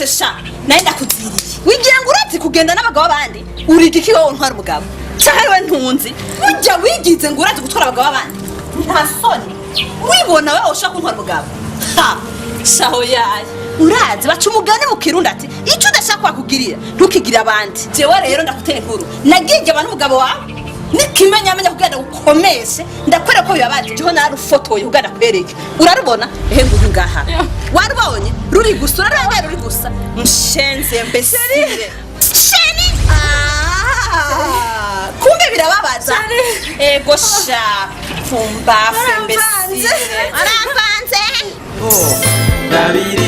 Ntukubeshe sha, nawe ndakuziriye. Wigira ngo urazi kugenda n'abagabo bandi? Uri igiki wowe untwara umugabo? Canke ariwe ntunzi? Burya wigize ngo urazi gutwara abagabo b'abandi, nta soni? Wibona wewe ushaka kuntwara umugabo? Ha, shaho yaye. Urazi baca umugani mu Kirundi ati: "Icyo udashaka wakugirira, ntukigire abandi." Jewe rero ndakutera inkuru, nagiye abantu umugabo wawe nikimenyamenya kugira ndagukomeshe, ndakwereka ko bibabaje. Jeho narufotoye kugira ndakwereke. Urarubona? Ehe, nguyu ngaha, warubonye ruri gusa, urarengera ruri gusa. Mshenze mbesire sheni. Ah, kumbe birababaza. Ego sha, pfumbafu, mbesire, aramvanze. Ndabira.